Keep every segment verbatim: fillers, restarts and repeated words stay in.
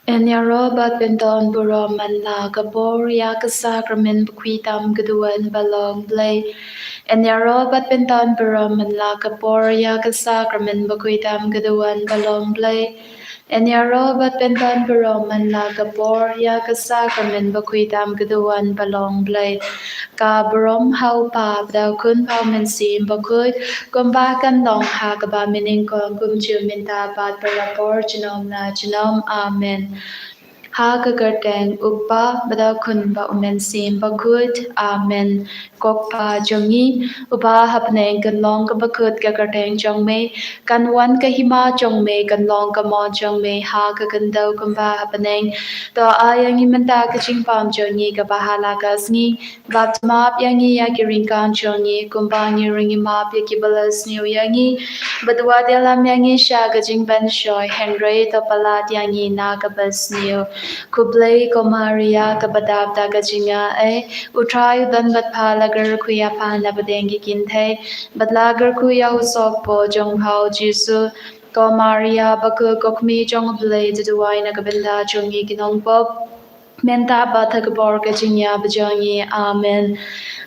Yn ïaroh bad pyndon burom man la ka por ïa ka sakramen bakhuid tam ka duwan ba long Blei. Yn ïaroh bad pyndon burom man la ka por ïa ka sakramen bakhuid tam ka duwan ba long Blei. Yn ïaroh bad pyndon burom man la ka por ïa ka sakramen bakhuid tam ka duwan ba long Blei. Ka burom ha u Kpa bad ha u Khun bad ha u Mynsiem Bakhuid, kumba kan long ha kaba mynnyngkong, kumjuh mynta bad barabor, junom la junom. Amen. Ha ka kyrteng u Kpa bad u Khun bad u Mynsiem Bakhuid. Amen. Ko Kpa jong ngi uba ha bneng, kan long kaba khuid ka kyrteng jong me, kan wan ka hima jong me, kan long ka mon jong me ha ka khyndew kumba ha bneng. To ai ïa ngi mynta ka jingbam jong ngi kaba ha la ka sngi, bad map ïa ngi ïa ki ryngkang jong ngi, kumba ngi ruh ngi map ïa kiba la sniew ïa ngi. Bad wat ïalam ïa ngi sha ka jingpynshoi, hynrei to palat ïa ngi na kaba sniew. Khublei ko Maria, kaba dap da ka jingaiei, u Trai u don bad pha, la kyrkhu ïa pha na pdeng ki kynthei, bad la kyrkhu ïa u sohpop jong pha u Jisu. Ko Maria bakhuid, ko Kmie jong u Blei, to duwai na ka bynta jong ngi ki nongpop, mynta bad ha ka por ka jingïap jong ngi. Amen.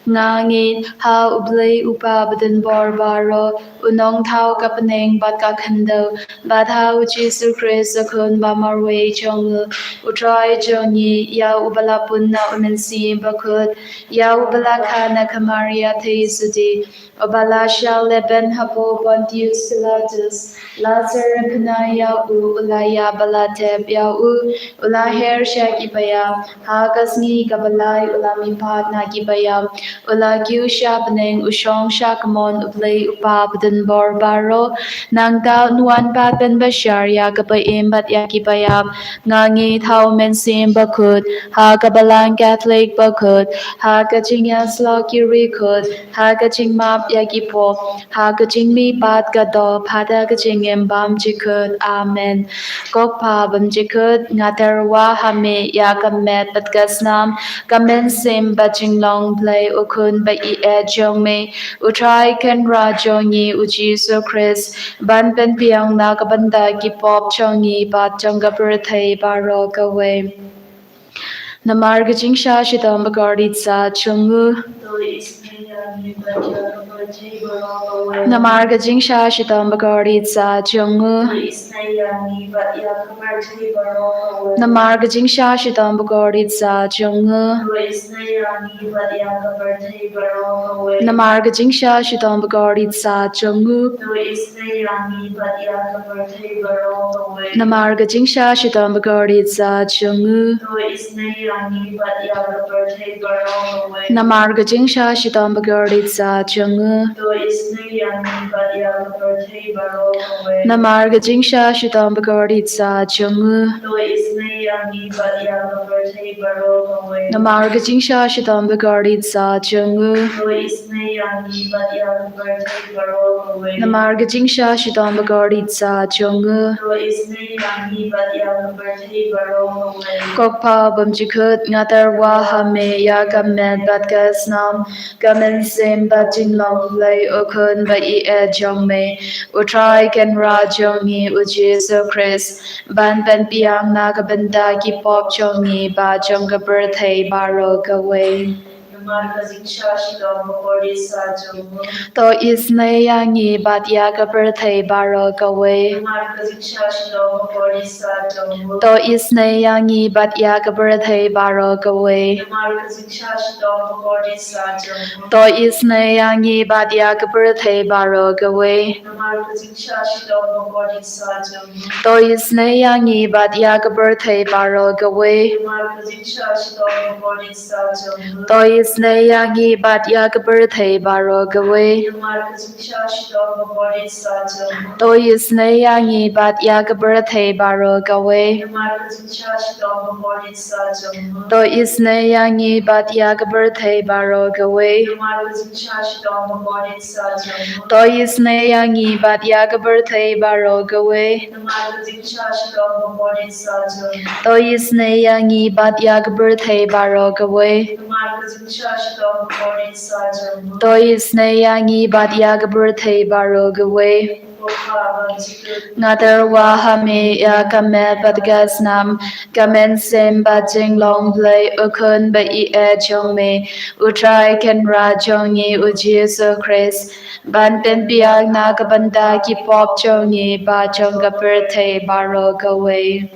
Nga ngeit ha u Blei u Kpa badonbor baroh, u nongthaw ka bneng bad ka khyndew, bad ha u Jisu Khrist u Khun ba marwei jong u, u Trai jong ngi, ïa uba la pun na u Mynsiem Bakhuid, ïa uba la kha na ka Maria theisotti, uba la shah lehbeiñ hapoh Pontius Pilatus, la syrkhna ïa u, u la ïap bad la tep ïa u, u la her sha kiba ïap, ha ka sngi kaba lai u la mihpat na kiba ïap, u la kiew sha bneng, u shong sha ka mon u Blei u Kpa badonbor baroh. Nangta un wan pat ban bishar ïa kiba im bad ïa kiba ïap. Nga ngeit ha u Mynsiem Bakhuid, ha ka Balang Katholik bakhuid, ha ka jingïasyllok ki riewkhuid, ha ka jingmap ïa ki pop, ha ka jingmihpat ka dohpyndap ha ka jingim bymjukut. Amen. Ko Kpa bymjukut, nga tyrwa ha me ïa ka met bad ka snam, ka mynsiem bad jinglong Blei u Khun ba ïeit jong me, u Trai Kynrad jong ngi u Jisu Khrist, ban pynbiang na ka bynta ki pop jong ngi bad jong ka pyrthei baroh kawei. Namar ka jingshah shitom bakordit sah jong u. Namar ka jingshah shitom bakordit sah jong u. Namar ka jingshah shitom bakordit sah jong u. Namar ka jingshah shitom bakordit sah jong u. Namar ka jingshah shitom bakordit sah jong u. Namar ka jingshah shitom bakordit sah jong u. Namar ka jingshah shitom bakordit sah jong u. Namar ka jingshah shitom bakordit sah jong u. Namar ka jingshah shitom bakordit sah jong u. Ko Kpa bymjukut, nga tyrwa ha me ïa ka met bad ka snam, ka mynsiem bad jinglong Blei u Khun ba ïeit jong me, u Trai Kynrad jong ngi u Jisu Khrist, ban pynbiang na ka bynta ki pop jong ngi bad jong ka pyrthei baroh kawei. Namar ka jingshah shitom bakordit sah jong u. To isynei ïa ngi bad ïa ka pyrthei baroh kawei. Namar ka jingshah shitom bakordit sah jong u. To isynei ïa ngi bad ïa ka pyrthei baroh kawei. Namar ka jingshah shitom bakordit sah jong u. To isynei ïa ngi bad ïa ka pyrthei baroh kawei. Namar ka jingshah shitom bakordit sah jong u. To isynei ïa ngi bad ïa ka pyrthei baroh kawei. Namar ka jingshah shitom bakordit sah jong u. To isynei ïa ngi bad ïa ka pyrthei baroh kawei. Namar ka jingshah shitom bakordit sah jong u. To isynei ïa ngi bad ïa ka pyrthei baroh kawei. Namar ka jingshah shitom bakordit sah jong u. To isynei ïa ngi bad ïa ka pyrthei baroh kawei. Namar ka jingshah shitom bakordit sah jong u. To isynei ïa ngi bad ïa ka pyrthei baroh kawei. Namar ka jingshah shitom bakordit sah jong u. To isynei ïa ngi bad ïa ka pyrthei baroh kawei. Namar ka jingshah Sha shitom bakordit sa jong u. To isynei ïa ngi bad ïa ka pyrthei baroh kawei. Ko Kpa bymjukut. Nga tyrwa ha me ïa ka met bad ka snam, ka mynsiem bad jinglong Blei, u Khun ba ïeit jong me, u Trai Kynrad jong ngi u Jisu Khrist, ban pynbiang na ka bynta ki pop jong ngi bad jong ka pyrthei baroh kawei.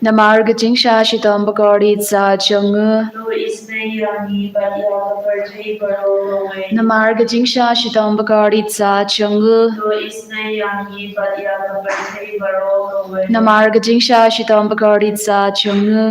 Namar ka jingsha shitom bakordit sa jong u. To isynei ïa ngi bad ïa ka pyrthei baroh kawei. Namar ka jingsha shitom bakordit sa jong u. To isynei ïa ngi bad ïa ka pyrthei baroh kawei. Namar ka jingsha shitom bakordit sa jong u.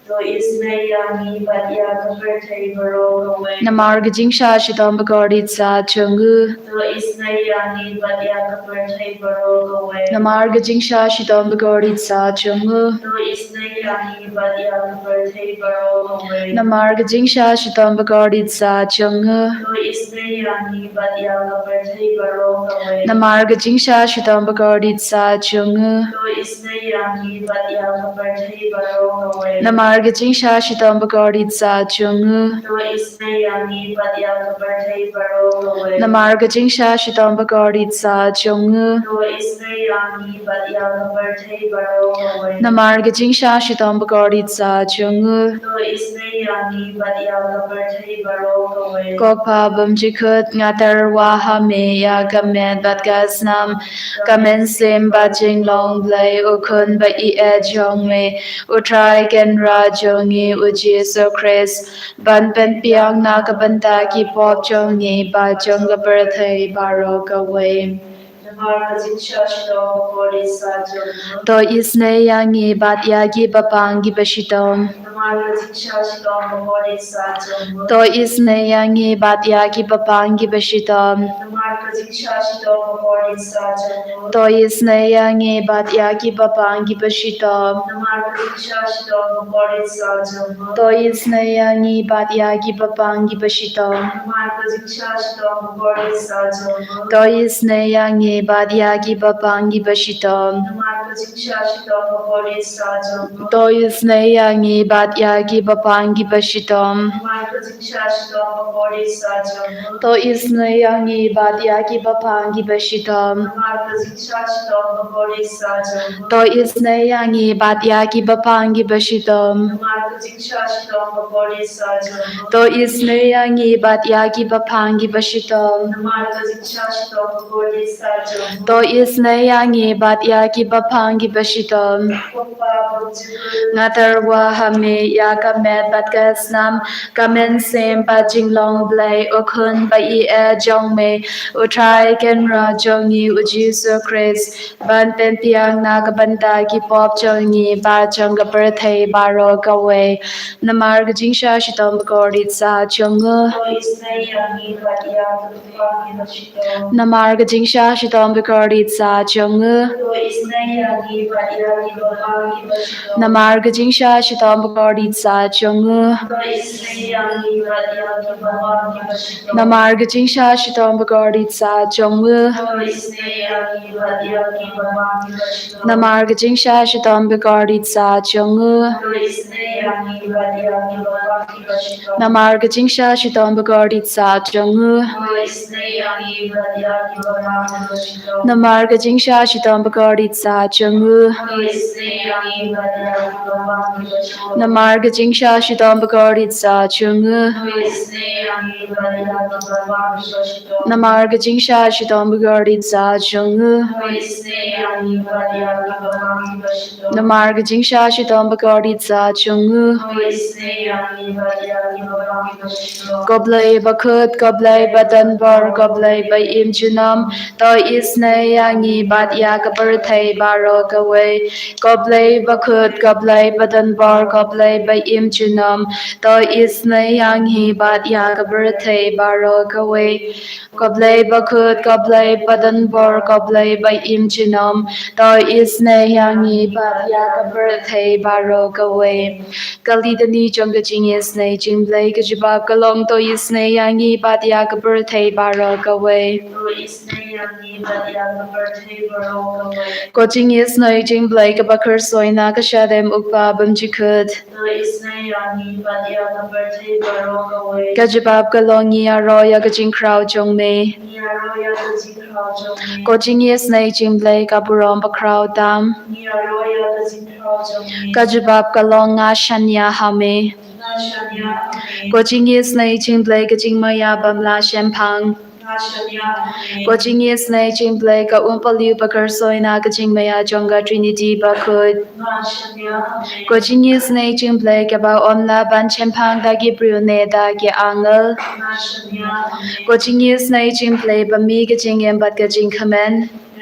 To isynei ïa ngi bad ïa ka pyrthei baroh kawei. Namar ka jingsha shitom bakordit sa jong u. To isynei ïa ngi bad ïa ka pyrthei baroh kawei. Namar ka jingsha shitom bakordit sa jong u. To isynei ïa ngi bad ïa ka pyrthei baroh kawei. Namar ka jingsha shitom bakordit sa jong u. To isynei ïa ngi bad ïa ka pyrthei baroh kawei. Namar ka jingsha shitom bakordit sa jong u. To isynei ïa ngi bad ïa ka pyrthei baroh kawei. Namar ka jingsha shitom bakordit sa jong u. To isynei ïa ngi bad ïa ka pyrthei baroh kawei. Namar ka jingsha shitom bakordit sa jong u. To isynei ïa ngi bad ïa ka pyrthei baroh kawei. Namar ka jingsha shitom bakordit sa jong u. To isynei ïa ngi bad ïa ka pyrthei baroh kawei. Ko Kpa bymjukut, nga tyrwa ha me ïa ka met bad ka snam, ka mynsiem bad jinglong Blei, u Khun ba ïeit jong me, u Trai Kynrad jong ngi u Jisu Khrist, ban pynbiang na ka bynta ki pop jong ngi bad jong ka pyrthei baroh kawei. Namar ka jingsha shitom bakordit sa jong u. To isynei ïa ngi bad ïa ki bapang kiba shitom. Namar ka jingsha shitom bakordit sa jong u. To isynei ïa ngi bad ïa ki bapang kiba shitom. Namar ka jingsha shitom bakordit sa jong u. To isynei ïa ngi bad ïa ki bapang kiba shitom. Namar ka jingsha shitom bakordit sa jong u. To isynei ïa ngi bad ïa ki bapang kiba shitom. Namar ka jingsha shitom bakordit sa jong u. To isynei ïa ngi bad ïa ki bapang kiba shitom. Namar ka jingsha shitom bakordit sa jong u. To isynei ïa ngi bad ïa ki bapang kiba shitom. Namar ka jingsha shitom bakordit sa jong u. To isynei ïa ngi bad ïa ki bapang kiba shitom. Namar ka jingsha shitom bakordit sa jong u. To isynei ïa ngi bad ïa ki bapang kiba shitom. Namar ka jingsha shitom bakordit sa jong u. To isynei ïa ngi bad ïa ki bapang kiba shitom. Namar ka jingsha shitom bakordit sa jong u. To isynei ïa ngi bad ïa ki bapang kiba shitom. Ko Kpa bymjukut. Nga tyrwa ha me ïa ka met bad ka snam, ka mynsiem bad jinglong Blei, u Khun ba ïeit jong me, u Trai Kynrad jong ngi u Jisu Khrist, ban pynbiang na ka bynta ki pop jong ngi bad jong ka pyrthei baroh kawei. Namar ka jingsha shitom bakordit sa jong u. To isynei ïa ngi bad ïa ki bapang kiba shitom. Namar ka jingsha shitom bakordit sa jong u. To isynei ïa ngi bad ïa ki bapang kiba shitom. Namar ka jingsha shitom bakordit sa jong u. To isynei ïa ngi bad ïa ki bapang kiba shitom. Namar ka jingsha shitom bakordit sa jong u. To isynei ïa ngi bad ïa ki bapang kiba shitom. Namar ka jingsha shitom bakordit sa jong u. To isynei ïa ngi bad ïa ki bapang kiba shitom. Namar ka jingsha shitom bakordit sa jong u. To isynei ïa ngi bad ïa ki bapang kiba shitom. Namar ka jingsha shitom bakordit sa jong u. To isynei ïa ngi bad ïa ki bapang kiba shitom. Namar ka jingsha shitom bakordit sa jong u. To isynei ïa ngi bad ïa ki bapang kiba shitom. Namar ka jingsha shitom bakordit sa jong u. To isynei ïa ngi bad ïa ki bapang kiba shitom. Namar ka jingsha shitom bakordit sa jong u. To isynei ïa ngi bad ïa ki bapang kiba shitom. Ko Blei bakhuid, ko Blei badonbor, ko Blei ba im junom, to isynei ïa ngi bad ïa ka pyrthei baroh kawei. Ko Blei bakhuid, ko Blei badonbor, ko Blei ba im junom, to isynei ïa ngi bad ïa ka pyrthei baroh kawei. Ko Blei bakhuid, ko Blei badonbor, ko Blei ba im junom, to isynei ïa ngi bad ïa ka pyrthei baroh kawei. Ka litany jong ka jingisynei jong U Blei ka jubab ka long, to isynei ïa ngi bad ïa ka pyrthei baroh kawei. To isynei ïa ngi bad ïa ka pyrthei baroh kawei. Ka jingisynei jong U Blei kaba khuid shuh na ka shadem U Kpa bymjukut. To isynei ïa ngi bad ïa ka pyrthei baroh kawei. Ka jubab ka long, ngi ïaroh ïa ka jingkhraw jong me. Ngi ïaroh ïa ka jingkhraw jong me. Ko jingisynei jong U Blei ka burom bakhraw tam. Ngi ïaroh ïa ka jingkhraw jong me. Ka jubab ka long, nga shaniah ha me. Nga shaniah ha me. Ko jingisynei jong U Blei ka jingmaïa bym lah shemphang. Nga shaniah ha me. Ko jingisynei jong U Blei ka um paliew ba kyrshoi na ka jingmaïa jong ka Trinity bakhuid. Nga shaniah ha me. Ko jingisynei jong U Blei kaba ym lah ban shemphang da ki briew ne da ki angel. Nga shaniah ha me. Ko jingisynei jong U Blei ba mih ka jingim bad ka jingkmen.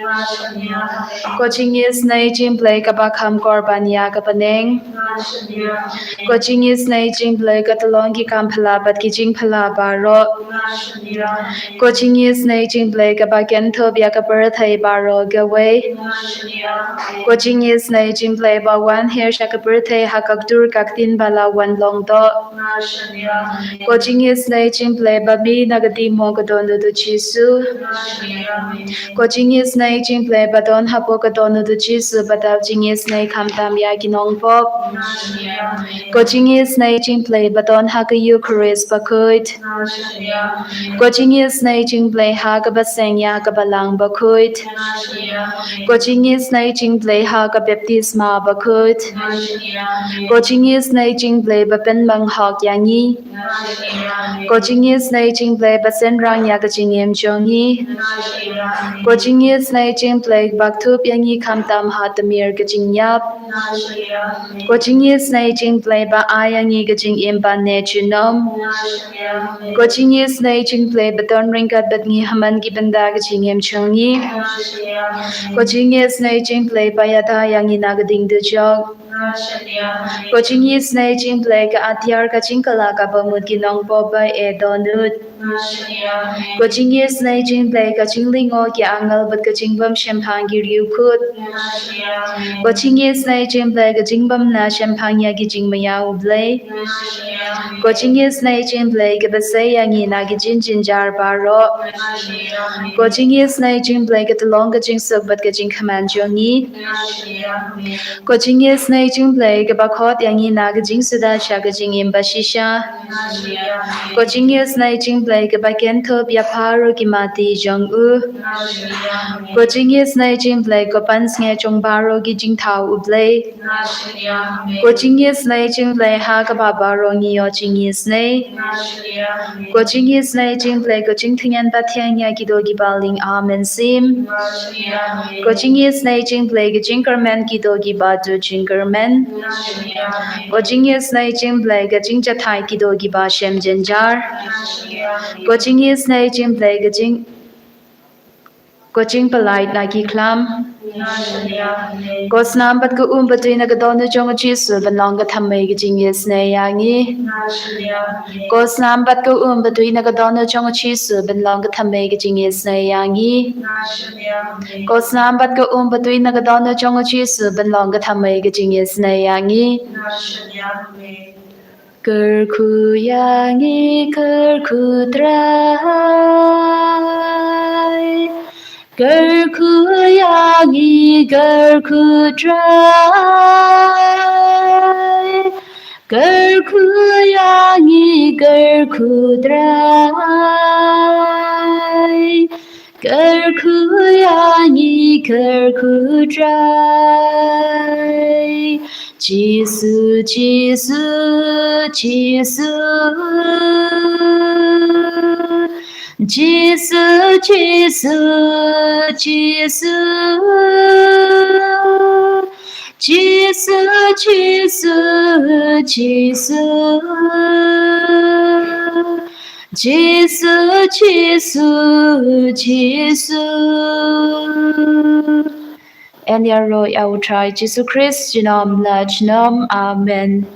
Nga shaniah ha me. Ko jingisynei jong U Blei kaba kham kor ban ïa ka bneng. Nga shaniah ha me. Ko jingisynei jong U Blei ka tyllong ki kam phylla bad ki jingphylla baroh. Nga shaniah ha me. Ko jingisynei jong U Blei kaba kynthup ïa ka pyrthei baroh kawei. Nga shaniah ha me. Ko jingisynei jong U Blei ba wan hiar sha ka pyrthei ha ka ktur ka ktien ba la wan long doh. Nga shaniah ha me. Ko jingisynei jong U Blei ba mih na ka dieng mong ka don U Jisu. Nga shaniah ha me. Ko jingisynei jong U Blei ba don hapoh ka don U Jisu ba dap jingisynei khamtam ïa ki nongpop. Nga shaniah ha me. Ko jingisynei jong U Blei ba don ha ka Eukharist bakhuid. Nga shaniah ha me. Ko jingisynei jong U Blei ha kaba seng ïa ka Balang bakhuid. Nga shaniah ha me. Ko jingisynei jong U Blei ha ka baptisma bakhuid. Nga shaniah ha me. Ko jingisynei jong U Blei ba pynbang hok ïa ngi. Nga shaniah ha me. Ko jingisynei jong U Blei ba synran ïa ka jingim jong ngi. Nga shaniah ha me. Ko jingisynei jong U Blei ba thup ïa ngi khamtam ha tmier ka jingïap. Nga shaniah ha me. Ko jingisynei jong U Blei ba ai ïa ngi ka jingim ban ne junom. Nga shaniah ha me. Ko jingisynei jong U Blei ba don ryngkat bad ngi ha man ki bynta ka jingim jong ngi. Nga shaniah ha me. Ko jingisynei jong U Blei ba ïada ïa ngi na ka dieng dujok. Nga shaniah ha me. Ko jingisynei jong U Blei ka atiar ka jingkylla kaba mut ki nongpop ba eh dohnud. Nga shaniah ha me. Ko jingisynei jong U Blei ka jinglyngngoh ki angel bad ka jingbym shemphang ki riewkhuid. Nga shaniah ha me. Ko jingisynei jong U Blei ka jingbym lah shemphang ïa ki jingmaïa U Blei. Nga shaniah ha me. Ko jingisynei jong U Blei kaba sei ïa ngi na ki jingjynjar baroh. Nga shaniah ha me. Ko jingisynei jong U Blei ka tyllong ka jingsuk bad ka jingkmen jong ngi. Nga shaniah ha me. Ko jingisynei jong U Blei kaba khot ïa ngi na ka jingsuda sha ka jingim bashisha. Nga shaniah ha me. Ko jingisynei jong U Blei kaba kynthup ïa baroh ki mati jong u. Nga shaniah ha me. Ko jingisynei jong U Blei ko pansngiat jong baroh ki jingthaw U Blei. Nga shaniah ha me. Ko jingisynei jong U Blei ha kaba baroh ngi ïoh jingisynei. Nga shaniah ha me. Ko jingisynei jong U Blei ko jingtyngen ba thiang ïa ki doh kiba lieng, amen sim. Nga shaniah ha me. Ko jingisynei jong U Blei ko jingkyrmen ki doh kiba duh jingkyrmen. Nga shaniah ha me. Ko jingisynei jong U Blei ko jingjahthait ki doh kiba shem jynjar. Nga shaniah ha me. Ko jingisynei jong U Blei ko jing ko jingpyllait na ki khlam. Nga shaniah ha me. Ko snam bad ka um ba tui na ka dohnud jong U Jisu ban long ka thymmei ka jingisynei ïa ngi. Nga shaniah ha me. Ko snam bad ka um ba tui na ka dohnud jong U Jisu ban long ka thymmei ka jingisynei ïa ngi. Nga shaniah ha me. Ko snam bad ka um ba tui na ka dohnud jong U Jisu ban long ka thymmei ka jingisynei ïa ngi. Nga shaniah ha me. Kyrkhu ïa ngi, kyrkhu Trai. Kyrkhu ïa ngi, kyrkhu Trai. Kyrkhu ïa ngi, kyrkhu Trai. Kyrkhu ïa ngi, kyrkhu Trai. Jisu, Jisu, Jisu. Jisu, Jisu, Jisu. Jisu, Jisu, Jisu. Jisu, Jisu, Jisu. Yn ïaroh ïa U Trai Jisu Khrist junom la junom. Amen.